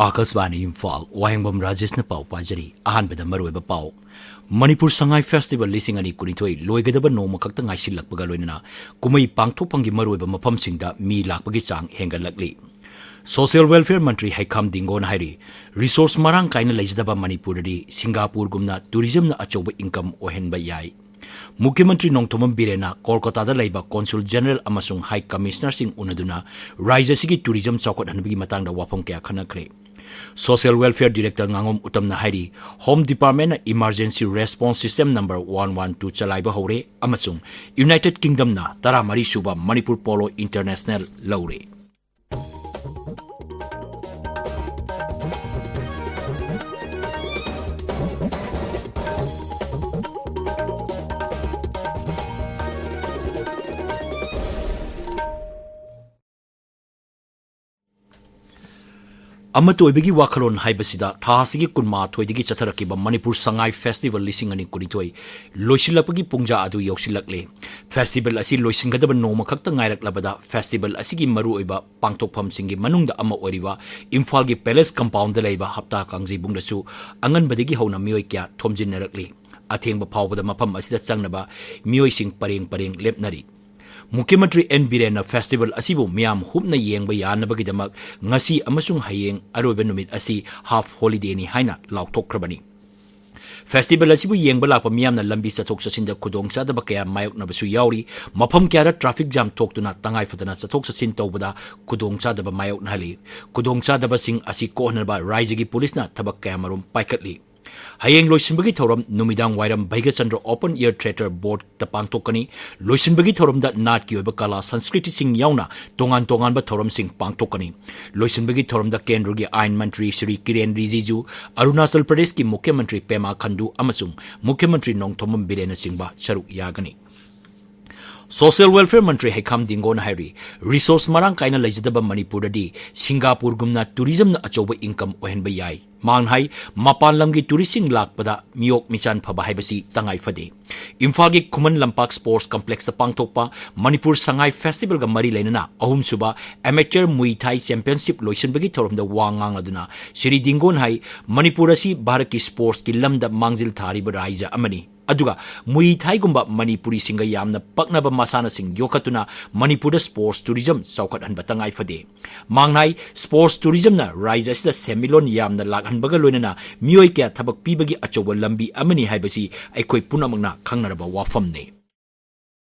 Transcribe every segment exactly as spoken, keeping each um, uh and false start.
ꯑꯥꯀꯥꯁꯕꯥꯅꯤ ꯏꯝꯐꯥꯜ, ꯋꯥꯍꯦꯡꯕꯝ ꯔꯥꯖꯦꯁꯅ ꯄꯥꯎ ꯄꯥꯖꯔꯤ꯫ ꯑꯍꯥꯟꯕꯗ ꯃꯔꯨꯑꯣꯏꯕ ꯄꯥꯎ꯫ ꯃꯅꯤꯄꯨꯔ ꯁꯉꯥꯏ ꯐꯦꯁꯇꯤꯚꯦꯜ ꯂꯤꯁꯤꯡ ꯑꯅꯤ ꯀꯨꯟꯅꯤꯊꯣꯏ ꯂꯣꯏꯒꯗꯕ ꯅꯣꯡꯃ ꯈꯛꯇ ꯉꯥꯏꯁꯤꯜꯂꯛꯄꯒ ꯂꯣꯏꯅꯅ ꯀꯨꯝꯍꯩ ꯄꯥꯡꯊꯣꯛꯐꯝꯒꯤ ꯃꯔꯨꯑꯣꯏꯕ ꯃꯐꯝꯁꯤꯡꯗ ꯃꯤ ꯂꯥꯛꯄꯒꯤ ꯆꯥꯡ ꯍꯦꯟꯒꯠꯂꯛꯂꯤ꯫ ꯁꯣꯁꯤꯌꯦꯜ ꯋꯦꯜꯐꯤꯌꯔ ꯃꯟꯇ꯭ꯔꯤ ꯍꯩꯈꯥꯝ ꯗꯤꯡꯒꯣꯅ ꯍꯥꯏꯔꯤ, ꯔꯤꯁꯣꯔꯁ ꯃꯔꯥꯡ ꯀꯥꯏꯅ ꯂꯩꯖꯗꯕ ꯃꯅꯤꯄꯨꯔꯗꯗꯤ ꯁꯤꯡꯒꯥꯄꯨꯔꯒꯨꯝꯅ ꯇꯨꯔꯤꯖꯝꯅ ꯑꯆꯧꯕ ꯏꯟꯀꯝ ꯑꯣꯏꯍꯟꯕ ꯌꯥꯏ꯫ ꯃꯨꯈ꯭ꯌ ꯃꯟꯇ꯭ꯔꯤ ꯅꯣꯡꯊꯣꯝꯕꯝ ꯕꯤꯔꯦꯟꯅ ꯀꯣꯜꯀꯇꯥꯗ ꯂꯩꯕ ꯀꯣꯟꯁꯨꯜ ꯖꯦꯅꯔꯦꯜ ꯑꯃꯁꯨꯡ ꯍꯥꯏ ꯀꯃꯤꯁꯅꯔꯁꯤꯡ ꯎꯅꯗꯨꯅ ꯔꯥꯖ꯭ꯌ ꯑꯁꯤꯒꯤ ꯇꯨꯔꯤꯖꯝ ꯆꯥꯎꯈꯠꯍꯟꯕꯒꯤ ꯃꯇꯥꯡꯗ ꯋꯥꯐꯝ ꯀꯌꯥ ꯈꯟꯅꯈ꯭ꯔꯦ꯫ ꯁꯣꯁꯤꯌꯦꯜ ꯋꯦꯜꯐꯤꯌꯔ ꯗꯤꯔꯦꯛꯇꯔ ꯉꯥꯉꯣꯝ ꯎꯇꯝꯅ ꯍꯥꯏꯔꯤ, ꯍꯣꯝ ꯗꯤꯄꯥꯔꯠꯃꯦꯟꯅ emergency response system number one one two ꯆꯂꯥꯏꯕ ꯍꯧꯔꯦ ꯑꯃꯁꯨꯡ ꯌꯨꯅꯥꯏꯇꯦꯗ ꯀꯤꯡꯗꯝꯅ ꯇꯔꯥꯃꯔꯤ ꯁꯨꯕ ꯃꯅꯤꯄꯨꯔ ꯄꯣꯂꯣ ꯏꯟꯇꯔꯅꯦꯁꯅꯦꯜ ꯂꯧꯔꯦ꯫ ꯑꯃꯠꯇ ꯑꯣꯏꯕꯒꯤ ꯋꯥꯈꯜꯂꯣꯟ ꯍꯥꯏꯕꯁꯤꯗ ꯊꯥ ꯑꯁꯤꯒꯤ ꯀꯨꯟꯃꯥꯊꯣꯏꯗꯒꯤ ꯆꯠꯊꯔꯛꯈꯤꯕ ꯃꯅꯤꯄꯨꯔ ꯁꯉꯥꯏ ꯐꯦꯁꯇꯤꯚꯦꯜ ꯂꯤꯁꯤꯡ ꯑꯅꯤ ꯀꯨꯟꯅꯤꯊꯣꯏ ꯂꯣꯏꯁꯤꯜꯂꯛꯄꯒꯤ ꯄꯨꯡꯖꯥ ꯑꯗꯨ ꯌꯧꯁꯤꯜꯂꯛꯂꯦ꯫ ꯐꯦꯁꯇꯤꯚꯦꯜ ꯑꯁꯤ ꯂꯣꯏꯁꯤꯟꯒꯗꯕ ꯅꯣꯡꯃ ꯈꯛꯇ ꯉꯥꯏꯔꯛꯂꯕꯗ ꯐꯦꯁꯇꯤꯚꯦꯜ ꯑꯁꯤꯒꯤ ꯃꯔꯨꯑꯣꯏꯕ ꯄꯥꯡꯊꯣꯛꯐꯝꯁꯤꯡꯒꯤ ꯃꯅꯨꯡꯗ ꯑꯃ ꯑꯣꯏꯔꯤꯕ ꯏꯝꯐꯥꯜꯒꯤ ꯄꯦꯂꯦꯁ ꯀꯝꯄꯥꯎꯟꯗ ꯂꯩꯕ ꯍꯞꯇꯥ ꯀꯥꯡꯖꯩꯕꯨꯡꯗꯁꯨ ꯑꯉꯟꯕꯗꯒꯤ ꯍꯧꯅ ꯃꯤꯑꯣꯏ ꯀꯌꯥ ꯊꯣꯝꯖꯤꯟꯅꯔꯛꯂꯤ꯫ ꯑꯊꯦꯡꯕ ꯐꯥꯎꯕꯗ ꯃꯐꯝ ꯑꯁꯤꯗ ꯆꯪꯅꯕ ꯃꯤꯑꯣꯏꯁꯤꯡ ꯄꯔꯦꯡ ꯄꯔꯦꯡ ꯂꯦꯞꯅꯔꯤ꯫ ꯃꯨꯈ꯭ꯌ ꯃꯟꯇ꯭ꯔꯤ ꯑꯦꯟ ꯕꯤꯔꯦꯟꯅ ꯐꯦꯁꯇꯤꯚꯦꯜ ꯑꯁꯤꯕꯨ ꯃꯤꯌꯥꯝ ꯍꯨꯞꯅ ꯌꯦꯡꯕ ꯌꯥꯅꯕꯒꯤꯗꯃꯛ ꯉꯁꯤ ꯑꯃꯁꯨꯡ ꯍꯌꯦꯡ ꯑꯔꯣꯏꯕ ꯅꯨꯃꯤꯠ ꯑꯁꯤ ꯍꯥꯐ ꯍꯣꯂꯤꯗꯦꯅꯤ ꯍꯥꯏꯅ ꯂꯥꯎꯊꯣꯛꯈ꯭ꯔꯕꯅꯤ꯫ ꯐꯦꯁꯇꯤꯚꯦꯜ ꯑꯁꯤꯕꯨ ꯌꯦꯡꯕ ꯂꯥꯛꯄ ꯃꯤꯌꯥꯝꯅ ꯂꯝꯕꯤ ꯆꯠꯊꯣꯛ ꯆꯠꯁꯤꯟꯗ ꯈꯨꯗꯣꯡꯆꯥꯗꯕ ꯀꯌꯥ ꯃꯥꯌꯣꯛꯅꯕꯁꯨ ꯌꯥꯎꯔꯤ꯫ ꯃꯐꯝ ꯀꯌꯥꯗ ꯇ꯭ꯔꯥꯐꯤꯛ ꯖꯥꯝ ꯊꯣꯛꯇꯨꯅ ꯇꯉꯥꯏ ꯐꯗꯅ ꯆꯠꯊꯣꯛ ꯆꯠꯁꯤꯟ ꯇꯧꯕꯗ ꯈꯨꯗꯣꯡꯆꯥꯗꯕ ꯃꯥꯌꯣꯛꯅꯍꯜꯂꯤ꯫ ꯈꯨꯗꯣꯡꯆꯥꯗꯕꯁꯤꯡ ꯑꯁꯤ ꯀꯣꯛꯍꯟꯅꯕ ꯔꯥꯖ꯭ꯌꯒꯤ ꯄꯨꯂꯤꯁꯅ ꯊꯕꯛ ꯀꯌꯥꯃꯔꯨꯝ ꯄꯥꯏꯈꯠꯂꯤ꯫ ꯍꯌꯦꯡ ꯂꯣꯏꯁꯤꯟꯕꯒꯤ ꯊꯧꯔꯝ ꯅꯨꯃꯤꯗꯥꯡ ꯋꯥꯏꯔꯝ ꯚꯩꯒꯆꯟꯗ꯭ꯔ ꯑꯣꯄꯟ ꯑꯦꯌꯔ ꯊꯤꯌꯦꯇꯔ ꯕꯣꯔꯗꯇ ꯄꯥꯡꯊꯣꯛꯀꯅꯤ꯫ ꯂꯣꯏꯁꯤꯟꯕꯒꯤ ꯊꯧꯔꯝꯗ ꯅꯥꯠꯀꯤ ꯑꯣꯏꯕ ꯀꯂꯥ ꯁꯪꯁꯀ꯭ꯔꯤꯇꯤꯁꯤꯡ ꯌꯥꯎꯅ ꯇꯣꯉꯥꯟ ꯇꯣꯉꯥꯟꯕ ꯊꯧꯔꯝꯁꯤꯡ ꯄꯥꯡꯊꯣꯛꯀꯅꯤ꯫ ꯂꯣꯏꯁꯤꯟꯕꯒꯤ ꯊꯧꯔꯝꯗ ꯀꯦꯟꯗ꯭ꯔꯒꯤ ꯑꯥꯏꯟ ꯃꯟꯇ꯭ꯔꯤ ꯁ꯭ꯔꯤ ꯀꯤꯔꯦꯟ ꯔꯤꯖꯤꯖꯨ, ꯑꯔꯨꯅꯥꯆꯜ ꯄ꯭ꯔꯗꯦꯁꯀꯤ ꯃꯨꯈ꯭ꯌ ꯃꯟꯇ꯭ꯔꯤ ꯄꯦꯃꯥ ꯈꯟꯗꯨ ꯑꯃꯁꯨꯡ ꯃꯨꯈ꯭ꯌ ꯃꯟꯇ꯭ꯔꯤ ꯅꯣꯡꯊꯣꯝꯕꯝ ꯕꯤꯔꯦꯟꯅꯆꯤꯡꯕ ꯁꯔꯨꯛ ꯌꯥꯒꯅꯤ꯫ Social Welfare ꯃꯟꯇ꯭ꯔꯤ ꯍꯩꯈꯥꯝ ꯗꯤꯡꯒꯣꯅ ꯍꯥꯏꯔꯤ, ꯔꯤꯁꯣꯔꯁ ꯃꯔꯥꯡ ꯀꯥꯏꯅ ꯂꯩꯖꯗꯕ ꯃꯅꯤꯄꯨꯔꯗꯗꯤ ꯁꯤꯡꯒꯥꯄꯨꯔꯒꯨꯝꯅ ꯇꯨꯔꯤꯖꯝꯅ ꯑꯆꯧꯕ ꯏꯟꯀꯝ ꯑꯣꯏꯍꯟꯕ ꯌꯥꯏ꯫ ꯃꯍꯥꯛꯅ ꯍꯥꯏ, ꯃꯄꯥꯟ ꯂꯝꯒꯤ ꯇꯨꯔꯤꯁꯁꯤꯡ ꯂꯥꯛꯄꯗ ꯃꯤꯑꯣꯛ ꯃꯤꯆꯥꯟ ꯐꯕ ꯍꯥꯏꯕꯁꯤ ꯇꯉꯥꯏ ꯐꯗꯦ꯫ ꯏꯝꯐꯥꯜꯒꯤ ꯈꯨꯃꯟ ꯂꯝꯄꯥꯛ ꯁ꯭ꯄꯣꯔꯠꯁ ꯀꯝꯄ꯭ꯂꯦꯛꯁꯇ ꯄꯥꯡꯊꯣꯛꯄ ꯃꯅꯤꯄꯨꯔ ꯁꯉꯥꯏ ꯐꯦꯁꯇꯤꯚꯦꯜꯒ ꯃꯔꯤ ꯂꯩꯅꯅ ꯑꯍꯨꯝꯁꯨꯕ ꯑꯦꯃꯦꯆꯔ ꯃꯨꯏ ꯊꯥꯏ ꯆꯦꯝꯄꯤꯌꯟꯁꯤꯞ ꯂꯣꯏꯁꯤꯟꯕꯒꯤ ꯊꯧꯔꯝꯗ ꯋꯥ ꯉꯥꯡꯂꯗꯨꯅ ꯁ꯭ꯔꯤ ꯗꯤꯡꯒꯣꯟ ꯍꯥꯏ, ꯃꯅꯤꯄꯨꯔ ꯑꯁꯤ ꯚꯥꯔꯠꯀꯤ ꯁ꯭ꯄꯣꯔꯠꯁꯀꯤ ꯂꯝꯗ ꯃꯥꯡꯖꯤꯜ ꯊꯥꯔꯤꯕ ꯔꯥꯏꯖ ꯑꯃꯅꯤ꯫ ꯑꯗꯨꯒ ꯃꯨꯏ ꯊꯥꯏꯒꯨꯝꯕ ꯃꯅꯤꯄꯨꯔꯤꯁꯤꯡꯒ ꯌꯥꯝꯅ ꯄꯛꯅꯕ ꯃꯁꯥꯟꯅꯁꯤꯡ ꯌꯣꯛꯈꯠꯇꯨꯅ ꯃꯅꯤꯄꯨꯔꯗ ꯁ꯭ꯄꯣꯔꯠꯁ ꯇꯨꯔꯤꯖꯝ ꯆꯥꯎꯈꯠꯍꯟꯕ ꯇꯉꯥꯏ ꯐꯗꯦ꯫ ꯃꯍꯥꯛꯅ ꯍꯥꯏ, ꯁ꯭ꯄꯣꯔꯠꯁ ꯇꯨꯔꯤꯖꯝꯅ ꯔꯥꯏꯖ ꯑꯁꯤꯗ ꯁꯦꯟꯃꯤꯠꯂꯣꯟ ꯌꯥꯝꯅ ꯂꯥꯛꯍꯟꯕꯒ ꯂꯣꯏꯅꯅ ꯃꯤꯑꯣꯏ ꯀꯌꯥ ꯊꯕꯛ ꯄꯤꯕꯒꯤ ꯑꯆꯧꯕ ꯂꯝꯕꯤ ꯑꯃꯅꯤ ꯍꯥꯏꯕꯁꯤ ꯑꯩꯈꯣꯏ ꯄꯨꯝꯅꯃꯛꯅ ꯈꯪꯅꯔꯕ ꯋꯥꯐꯝꯅꯤ꯫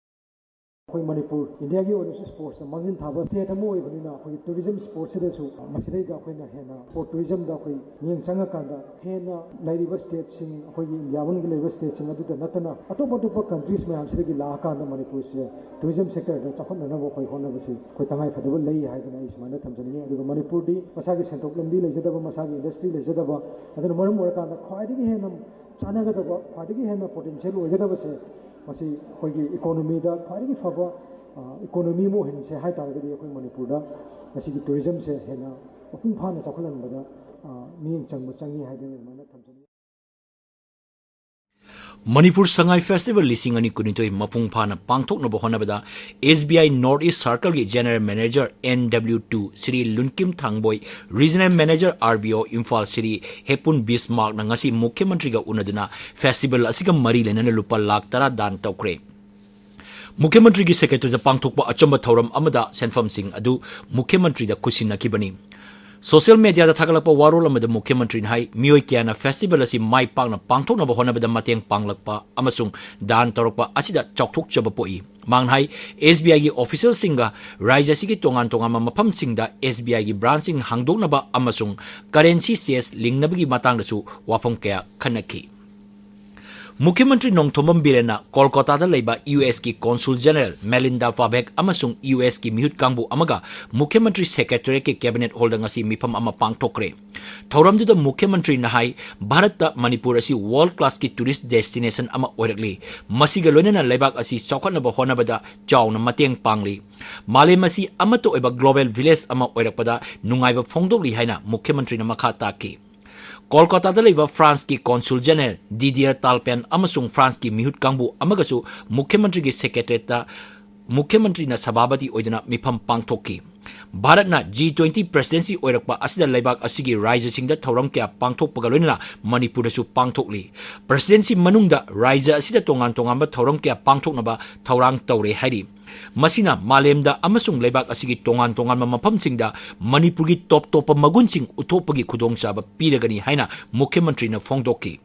ꯑꯩꯈꯣꯏ ꯃꯅꯤꯄꯨꯔ ꯏꯟꯗꯤꯌꯥꯒꯤ ꯑꯣꯏꯅꯁꯨ ꯁ꯭ꯄꯣꯔꯠꯁꯇ ꯃꯥꯡꯖꯤꯟ ꯊꯥꯕ ꯁ꯭ꯇꯦꯠ ꯑꯃ ꯑꯣꯏꯕꯅꯤꯅ ꯑꯩꯈꯣꯏꯒꯤ ꯇꯨꯔꯤꯖꯝ ꯁ꯭ꯄꯣꯔꯠꯁꯤꯗꯁꯨ ꯃꯁꯤꯗꯩꯗ ꯑꯩꯈꯣꯏꯅ ꯍꯦꯟꯅ ꯁ꯭ꯄꯣꯔꯠ ꯇꯨꯔꯤꯖꯝꯗ ꯑꯩꯈꯣꯏ ꯃꯤꯠꯌꯦꯡ ꯆꯪꯉꯀꯥꯟꯗ ꯍꯦꯟꯅ ꯂꯩꯔꯤꯕ ꯁ꯭ꯇꯦꯠꯁꯤꯡ, ꯑꯩꯈꯣꯏꯒꯤ ꯏꯟꯗꯤꯌꯥ ꯃꯅꯨꯡꯗ ꯂꯩꯔꯤꯕ ꯁ꯭ꯇꯦꯠꯁꯤꯡ ꯑꯗꯨꯗ ꯅꯠꯇꯅ ꯑꯇꯣꯞ ꯑꯇꯣꯞꯄ ꯀꯟꯇ꯭ꯔꯤꯁ ꯃꯌꯥꯝꯁꯤꯗꯒꯤ ꯂꯥꯛꯑꯀꯥꯟꯗ ꯃꯅꯤꯄꯨꯔꯁꯦ ꯇꯨꯔꯤꯖꯝ ꯁꯦꯛꯇꯔꯗ ꯆꯥꯎꯈꯠꯅꯅꯕ ꯑꯩꯈꯣꯏ ꯍꯣꯠꯅꯕꯁꯤ ꯑꯩꯈꯣꯏ ꯇꯉꯥꯏ ꯐꯗꯕ ꯂꯩ ꯍꯥꯏꯗꯅ ꯑꯩ ꯁꯨꯃꯥꯏꯅ ꯊꯝꯖꯅꯤꯡꯉꯤ꯫ ꯑꯗꯨꯒ ꯃꯅꯤꯄꯨꯔꯗꯤ ꯃꯁꯥꯒꯤ ꯁꯦꯟꯊꯣꯛ ꯂꯝꯕꯤ ꯂꯩꯖꯗꯕ, ꯃꯁꯥꯒꯤ ꯏꯟꯗꯁꯇ꯭ꯔꯤ ꯂꯩꯖꯗꯕ, ꯑꯗꯨꯅ ꯃꯔꯝ ꯑꯣꯏꯔꯀꯥꯟꯗ ꯈ꯭ꯋꯥꯏꯗꯒꯤ ꯍꯦꯟꯅ ꯆꯥꯟꯅꯒꯗꯕ, ꯈ꯭ꯋꯥꯏꯗꯒꯤ ꯍꯦꯟꯅ ꯄꯣꯇꯦꯟꯁꯤꯌꯦꯜ ꯑꯣꯏꯒꯗꯕꯁꯦ ꯃꯁꯤ ꯑꯩꯈꯣꯏꯒꯤ ꯏꯀꯣꯅꯣꯃꯤꯗ ꯈ꯭ꯋꯥꯏꯗꯒꯤ ꯐꯕ, ꯑ, ꯏꯀꯣꯅꯣꯃꯤ ꯑꯃ ꯑꯣꯏꯍꯟꯁꯦ ꯍꯥꯏ ꯇꯥꯔꯒꯗꯤ ꯑꯩꯈꯣꯏ ꯃꯅꯤꯄꯨꯔꯗ ꯃꯁꯤꯒꯤ ꯇꯨꯔꯤꯖꯝꯁꯦ ꯍꯦꯟꯅ ꯃꯄꯨꯡ ꯐꯥꯅ ꯆꯥꯎꯈꯠꯍꯟꯕꯗ, ꯑ, ꯃꯤꯠꯌꯦꯡ ꯆꯪꯕ ꯆꯪꯉꯤ ꯍꯥꯏꯗꯅ ꯑꯗꯨꯃꯥꯏꯅ ꯊꯝꯖꯅꯤꯡꯉꯤ꯫ ꯃꯅꯤꯄꯨꯔ ꯁꯉꯥꯏ ꯐꯦꯁꯇꯤꯚꯦꯜ ꯂꯤꯁꯤꯡ ꯑꯅꯤ ꯀꯨꯟꯅꯤꯊꯣꯏ ꯃꯄꯨꯡ ꯐꯥꯅ ꯄꯥꯡꯊꯣꯛꯅꯕ ꯍꯣꯠꯅꯕꯗ S B I north east ꯁꯥꯔꯀꯜꯒꯤ ꯖꯦꯅꯔꯦꯜ ꯃꯦꯅꯦꯖꯔ ꯑꯦꯟ ꯗꯕ꯭ꯂ꯭ꯌꯨ ꯇꯨ Shri Lunkim Thangboi, regional manager R B O Imphal Shri ꯍꯦꯄꯨꯟ ꯕꯤꯁꯃꯥꯔꯛꯅ ꯉꯁꯤ ꯃꯨꯈ꯭ꯌ ꯃꯟꯇ꯭ꯔꯤꯒ ꯎꯅꯗꯨꯅ ꯐꯦꯁꯇꯤꯚꯦꯜ ꯑꯁꯤꯒ ꯃꯔꯤ ꯂꯩꯅꯅ ꯂꯨꯄꯥ ꯂꯥꯈ ꯇꯔꯥ ꯗꯥꯟ ꯇꯧꯈ꯭ꯔꯦ꯫ ꯃꯨꯈ꯭ꯌ ꯃꯟꯇ꯭ꯔꯤꯒꯤ ꯁꯦꯀ꯭ꯔꯦꯇꯔꯤꯗ ꯄꯥꯡꯊꯣꯛꯄ ꯑꯆꯝꯕ ꯊꯧꯔꯝ ꯑꯃꯗ ꯁꯦꯟꯐꯝꯁꯤꯡ ꯑꯗꯨ ꯃꯨꯈ꯭ꯌ ꯃꯟꯇ꯭ꯔꯤꯗ ꯈꯨꯠꯁꯤꯟꯅꯈꯤꯕꯅꯤ꯫ ꯁꯣꯁꯤꯌꯦꯜ ꯃꯦꯗꯤꯌꯥꯗ ꯊꯥꯒꯠꯂꯛꯄ ꯋꯥꯔꯣꯜ ꯑꯃꯗ ꯃꯨꯈ꯭ꯌ ꯃꯟꯇ꯭ꯔꯤꯅ ꯍꯥꯏ, ꯃꯤꯑꯣꯏ ꯀꯌꯥꯅ ꯐꯦꯁꯇꯤꯚꯦꯜ ꯑꯁꯤ ꯃꯥꯏ ꯄꯥꯛꯅ ꯄꯥꯡꯊꯣꯛꯅꯕ ꯍꯣꯠꯅꯕꯗ ꯃꯇꯦꯡ ꯄꯥꯡꯂꯛꯄ ꯑꯃꯁꯨꯡ ꯗꯥꯟ ꯇꯧꯔꯛꯄ ꯑꯁꯤꯗ ꯆꯥꯎꯊꯣꯛꯆꯕ ꯄꯣꯛꯏ꯫ ꯃꯍꯥꯛꯅ ꯍꯥꯏ, ꯑꯦꯁ ꯕꯤ ꯑꯥꯏꯒꯤ ꯑꯣꯐꯤꯁꯤꯌꯦꯜꯁꯤꯡꯒ ꯔꯥꯖ꯭ꯌ ꯑꯁꯤꯒꯤ ꯇꯣꯉꯥꯟ ꯇꯣꯉꯥꯟꯕ ꯃꯐꯝꯁꯤꯡꯗ ꯑꯦꯁ ꯕꯤ ꯑꯥꯏꯒꯤ ꯕ꯭ꯔꯥꯟꯆꯁꯤꯡ ꯍꯥꯡꯗꯣꯛꯅꯕ ꯑꯃꯁꯨꯡ ꯀꯔꯦꯟꯁꯤ ꯆꯦꯟꯖ ꯂꯤꯡꯅꯕꯒꯤ ꯃꯇꯥꯡꯗꯁꯨ ꯋꯥꯐꯝ ꯀꯌꯥ ꯈꯟꯅꯈꯤ꯫ ꯃꯨꯈ꯭ꯌ ꯃꯟꯇ꯭ꯔꯤ ꯅꯣꯡꯊꯣꯝꯕꯝ ꯕꯤꯔꯦꯟꯅ ꯀꯣꯜꯀꯥꯇꯥꯗ ꯂꯩꯕ ꯌꯨ ꯑꯦꯁꯀꯤ ꯀꯣꯟꯁꯨꯜ ꯖꯦꯅꯔꯦꯜ ꯃꯦꯂꯤꯟꯗꯥ ꯐꯥꯕꯦꯛ ꯑꯃꯁꯨꯡ ꯌꯨ ꯑꯦꯁꯀꯤ ꯃꯤꯍꯨꯠ ꯀꯥꯡꯕꯨ ꯑꯃꯒ ꯃꯨꯈ꯭ꯌ ꯃꯟꯇ꯭ꯔꯤ ꯁꯦꯀ꯭ꯔꯦꯇꯔꯤꯌꯦꯠꯀꯤ ꯀꯦꯕꯤꯅꯦꯠ ꯍꯣꯜꯗ ꯉꯁꯤ ꯃꯤꯐꯝ ꯑꯃ ꯄꯥꯡꯊꯣꯛꯈ꯭ꯔꯦ꯫ ꯊꯧꯔꯝꯗꯨꯗ ꯃꯨꯈ꯭ꯌ ꯃꯟꯇ꯭ꯔꯤꯅ ꯍꯥꯏ, ꯚꯥꯔꯠꯇ ꯃꯅꯤꯄꯨꯔ ꯑꯁꯤ ꯋꯥꯔꯜꯗ ꯀ꯭ꯂꯥꯁꯀꯤ ꯇꯨꯔꯤꯁ ꯗꯦꯁꯇꯤꯅꯦꯁꯟ ꯑꯃ ꯑꯣꯏꯔꯛꯂꯤ꯫ ꯃꯁꯤꯒ ꯂꯣꯏꯅꯅ ꯂꯩꯕꯥꯛ ꯑꯁꯤ ꯆꯥꯎꯈꯠꯅꯕ ꯍꯣꯠꯅꯕꯗ ꯆꯥꯎꯅ ꯃꯇꯦꯡ ꯄꯥꯡꯂꯤ꯫ ꯃꯥꯂꯦꯝ ꯑꯁꯤ ꯑꯃꯠꯇ ꯑꯣꯏꯕ ꯒ꯭ꯂꯣꯕꯦꯜ ꯚꯤꯂꯦꯖ ꯑꯃ ꯑꯣꯏꯔꯛꯄꯗ ꯅꯨꯡꯉꯥꯏꯕ ꯐꯣꯡꯗꯣꯛꯂꯤ ꯍꯥꯏꯅ ꯃꯨꯈ꯭ꯌ ꯃꯟꯇ꯭ꯔꯤꯅ ꯃꯈꯥ ꯇꯥꯛꯈꯤ꯫ ꯀꯣꯜꯀꯥꯇꯥꯗ ꯂꯩꯕ ꯐ꯭ꯔꯥꯟꯁꯀꯤ ꯀꯣꯟꯁꯨꯜ ꯖꯦꯅꯔꯦꯜ ꯗꯤꯗꯤꯌꯔ ꯇꯥꯜꯄꯦꯟ ꯑꯃꯁꯨꯡ ꯐ꯭ꯔꯥꯟꯁꯀꯤ ꯃꯤꯍꯨꯠ ꯀꯥꯡꯕꯨ ꯑꯃꯒꯁꯨ ꯃꯨꯈ꯭ꯌ ꯃꯟꯇ꯭ꯔꯤꯒꯤ ꯁꯦꯀ꯭ꯔꯦꯇꯔꯤꯌꯦꯠꯇ ꯃꯨꯈ꯭ꯌ ꯃꯟꯇ꯭ꯔꯤꯅ ꯁꯚꯥꯄꯇꯤ ꯑꯣꯏꯗꯨꯅ ꯃꯤꯐꯝ ꯄꯥꯡꯊꯣꯛꯈꯤ꯫ ꯚꯥꯔꯠꯅ ꯖꯤ ꯇ꯭ꯋꯦꯟꯇꯤ ꯄ꯭ꯔꯦꯁꯤꯗꯦꯟꯁꯤ ꯑꯣꯏꯔꯛꯄ ꯑꯁꯤꯗ ꯂꯩꯕꯥꯛ ꯑꯁꯤꯒꯤ ꯔꯥꯖ꯭ꯌꯁꯤꯡꯗ ꯊꯧꯔꯝ ꯀꯌꯥ ꯄꯥꯡꯊꯣꯛꯄꯒ ꯂꯣꯏꯅꯅ ꯃꯅꯤꯄꯨꯔꯗꯁꯨ ꯄꯥꯡꯊꯣꯛꯂꯤ꯫ ꯄ꯭ꯔꯦꯁꯤꯗꯦꯟꯁꯤ ꯃꯅꯨꯡꯗ ꯔꯥꯖ꯭ꯌ ꯑꯁꯤꯗ ꯇꯣꯉꯥꯟ ꯇꯣꯉꯥꯟꯕ ꯊꯧꯔꯝ ꯀꯌꯥ ꯄꯥꯡꯊꯣꯛꯅꯕ ꯊꯧꯔꯥꯡ ꯇꯧꯔꯦ ꯍꯥꯏꯔꯤ꯫ ꯃꯁꯤꯅ ꯃꯥꯂꯦꯝꯗ ꯑꯃꯁꯨꯡ ꯂꯩꯕꯥꯛ ꯑꯁꯤꯒꯤ ꯇꯣꯉꯥꯟ ꯇꯣꯉꯥꯟꯕ ꯃꯐꯝꯁꯤꯡꯗ ꯃꯅꯤꯄꯨꯔꯒꯤ ꯇꯣꯞ ꯇꯣꯞꯄ ꯃꯒꯨꯟꯁꯤꯡ ꯎꯠꯊꯣꯛꯄꯒꯤ ꯈꯨꯗꯣꯡꯆꯥꯕ ꯄꯤꯔꯒꯅꯤ ꯍꯥꯏꯅ ꯃꯨꯈ꯭ꯌ ꯃꯟꯇ꯭ꯔꯤꯅ ꯐꯣꯡꯗꯣꯛꯈꯤ꯫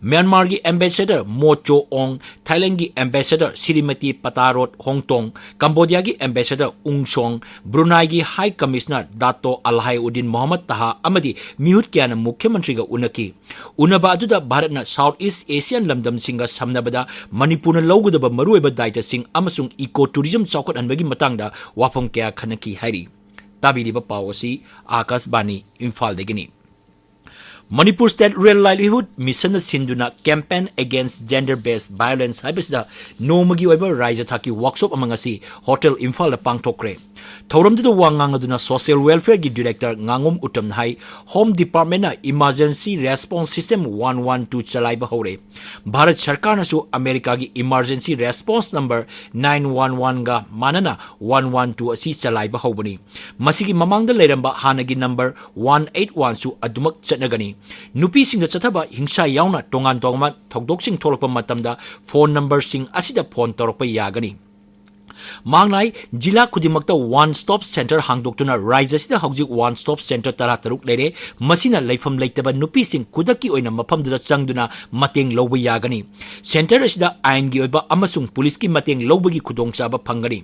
ꯃ꯭ꯌꯥꯟꯃꯥꯔꯒꯤ ꯑꯦꯝꯕꯦꯁꯦꯗꯔ ꯃꯣ ꯆꯣ ꯑꯣꯡ, ꯊꯥꯏꯂꯦꯟꯒꯤ ꯑꯦꯝꯕꯦꯁꯦꯗꯔ ꯁ꯭ꯔꯤꯃꯇꯤ ꯄꯇꯥꯔꯣꯠ ꯍꯣꯡꯇꯣꯡ, ꯀꯝꯕꯣꯗꯤꯌꯥꯒꯤ ꯑꯦꯝꯕꯦꯁꯦꯗꯔ ꯎꯡ ꯁꯣꯡ, ꯕ꯭ꯔꯨꯅꯥꯏꯒꯤ ꯍꯥꯏ ꯀꯃꯤꯁꯅꯔ ꯗꯥꯇꯣ ꯑꯜꯍꯥꯏꯎꯗꯤꯟ ꯃꯣꯍꯝꯃꯗ ꯇꯍꯥ ꯑꯃꯗꯤ ꯃꯤꯍꯨꯠ ꯀꯌꯥꯅ ꯃꯨꯈ꯭ꯌ ꯃꯟꯇ꯭ꯔꯤꯒ ꯎꯅꯈꯤ꯫ ꯎꯅꯕ ꯑꯗꯨꯗ ꯚꯥꯔꯠꯅ ꯁꯥꯎꯊ ꯏꯁ ꯑꯦꯁꯤꯌꯥꯟ ꯂꯝꯗꯝꯁꯤꯡꯒ ꯁꯝꯅꯕꯗ ꯃꯅꯤꯄꯨꯔꯅ ꯂꯧꯒꯗꯕ ꯃꯔꯨꯑꯣꯏꯕ ꯗꯥꯏꯇꯁꯤꯡ ꯑꯃꯁꯨꯡ ꯏꯀꯣ ꯇꯨꯔꯤꯖꯝ ꯆꯥꯎꯈꯠꯍꯟꯕꯒꯤ ꯃꯇꯥꯡꯗ ꯋꯥꯐꯝ ꯀꯌꯥ ꯈꯟꯅꯈꯤ ꯍꯥꯏꯔꯤ꯫ ꯇꯥꯕꯤꯔꯤꯕ ꯄꯥꯎ ꯑꯁꯤ ꯑꯥꯀꯥꯁꯕꯥꯅꯤ ꯏꯝꯐꯥꯜꯗꯒꯤꯅꯤ꯫ ꯃꯅꯤꯄꯨꯔ ꯁ꯭ꯇꯦꯠ ꯔꯨꯔꯦꯜ ꯂꯥꯏꯚꯂꯤꯍꯨꯗ ꯃꯤꯁꯟꯅ ꯁꯤꯟꯗꯨꯅ Campaign Against Gender Based Violence ꯍꯥꯏꯕꯁꯤꯗ ꯅꯣꯡꯃꯒꯤ ꯑꯣꯏꯕ ꯔꯥꯏꯖ꯭ꯌ ꯊꯥꯛꯀꯤ ꯋꯥꯔꯛꯁꯣꯞ ꯑꯃ ꯉꯁꯤ ꯍꯣꯇꯦꯜ ꯏꯝꯐꯥꯜꯗ ꯄꯥꯡꯊꯣꯛꯈ꯭ꯔꯦ꯫ ꯊꯧꯔꯝꯗꯨꯗ ꯋꯥ ꯉꯥꯡꯂꯗꯨꯅ ꯁꯣꯁꯤꯌꯦꯜ ꯋꯦꯜꯐꯤꯌꯔꯒꯤ ꯗꯤꯔꯦꯛꯇꯔ ꯉꯥꯉꯣꯝ ꯎꯇꯝꯅ ꯍꯥꯏ, ꯍꯣꯝ ꯗꯤꯄꯥꯔꯠꯃꯦꯟꯅ emergency response system one one two ꯆꯂꯥꯏꯕ ꯍꯧꯔꯦ꯫ ꯚꯥꯔꯠ ꯁꯔꯀꯥꯔꯅꯁꯨ ꯑꯃꯦꯔꯤꯀꯥꯒꯤ emergency response number nine one ꯋꯥꯟꯒ ꯃꯥꯟꯅꯅ ꯋꯥꯟ ꯋꯥꯟ ꯇꯨ ꯑꯁꯤ ꯆꯂꯥꯏꯕ ꯍꯧꯕꯅꯤ꯫ ꯃꯁꯤꯒꯤ ꯃꯃꯥꯡꯗ ꯂꯩꯔꯝꯕ ꯍꯥꯟꯅꯒꯤ ꯅꯝꯕꯔ ꯋꯥꯟ ꯑꯩꯠ ꯋꯥꯟꯁꯨ ꯑꯗꯨꯃꯛ ꯆꯠꯅꯒꯅꯤ꯫ ꯅꯨꯄꯤꯁꯤꯡꯗ ꯆꯠꯊꯕ ꯍꯤꯡꯁꯥ ꯌꯥꯎꯅ ꯇꯣꯉꯥꯟ ꯇꯣꯉꯥꯟꯕ ꯊꯧꯗꯣꯛꯁꯤꯡ ꯊꯣꯛꯂꯛꯄ ꯃꯇꯝꯗ ꯐꯣꯟ ꯅꯝꯕꯔꯁꯤꯡ ꯑꯁꯤꯗ ꯐꯣꯟ ꯇꯧꯔꯛꯄ ꯌꯥꯒꯅꯤ꯫ ꯃꯍꯥꯛꯅ ꯍꯥꯏ, ꯖꯤꯂꯥ ꯈꯨꯗꯤꯡꯃꯛꯇ ꯋꯥꯟ ꯁ꯭ꯇꯣꯞ ꯁꯦꯟꯇꯔ ꯍꯥꯡꯗꯣꯛꯇꯨꯅ ꯔꯥꯏꯖ꯭ꯌ ꯑꯁꯤꯗ ꯍꯧꯖꯤꯛ ꯋꯥꯟ ꯁ꯭ꯇꯣꯞ ꯁꯦꯟꯇꯔ ꯇꯔꯥꯇꯔꯨꯛ ꯂꯩꯔꯦ꯫ ꯃꯁꯤꯅ ꯂꯩꯐꯝ ꯂꯩꯇꯕ ꯅꯨꯄꯤꯁꯤꯡ ꯈꯨꯗꯛꯀꯤ ꯑꯣꯏꯅ ꯃꯐꯝꯗꯨꯗ ꯆꯪꯗꯨꯅ ꯃꯇꯦꯡ ꯂꯧꯕ ꯌꯥꯒꯅꯤ꯫ ꯁꯦꯟꯇꯔ ꯑꯁꯤꯗ ꯑꯥꯏꯟꯒꯤ ꯑꯣꯏꯕ ꯑꯃꯁꯨꯡ ꯄꯨꯂꯤꯁꯀꯤ ꯃꯇꯦꯡ ꯂꯧꯕꯒꯤ ꯈꯨꯗꯣꯡꯆꯥꯕ ꯐꯪꯒꯅꯤ꯫